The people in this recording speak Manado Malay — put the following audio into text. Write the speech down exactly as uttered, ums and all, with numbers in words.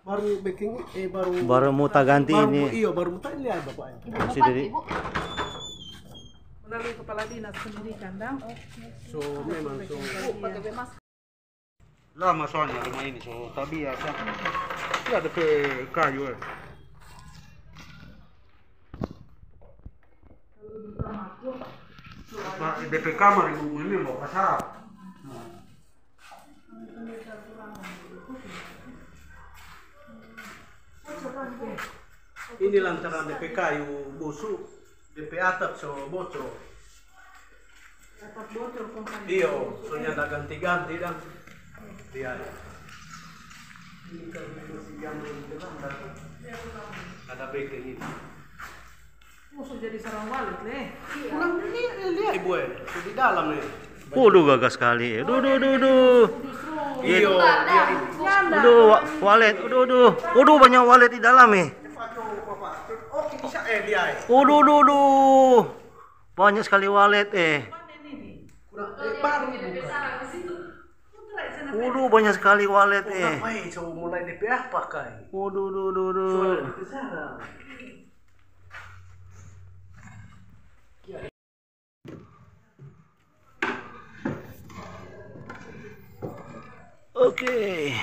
Baru beking, eh, baru, baru mo taganti baru ini. Mo, iyo, baru mo taganti, lihat bapak ya. Ibu, melalui kepala dinas pendidikan, dang. So, memang so. Lama soalnya rumah ini, so tabiasa. Ya, ada pe kayu, eh. Apa, ada pe kamar, ibu, ini mau pasar. Nah. Ini lantaran de pe kayu busu, de pe atap so bocor. Atap bocor kong kayu. Iyo, so nyanda ganti-ganti dang. Iya, iya. Ini kan masih zaman Belanda. Ada beking ini. Oh, so jadi sarang walet, le. Ulang ini, eh, lihat. Ibu, eh, so di dalam, eh. Waduh, gagah skali, eh. Duh, duh, duh, duh. Iyo, iya, ini. Waduh, wa-, walet. Waduh, duh. Waduh, banyak walet di dalam, eh. Oke, bisa, eh, dia, eh. Waduh, duh, duh. Banyak skali walet, eh. Kurang, eh, baru buka. Waduh, banyak skali walet, eh. Kurang, eh, so mulai de pe apa, kai? Waduh, duh, duh, duh. Suara de pe sarang. Oke.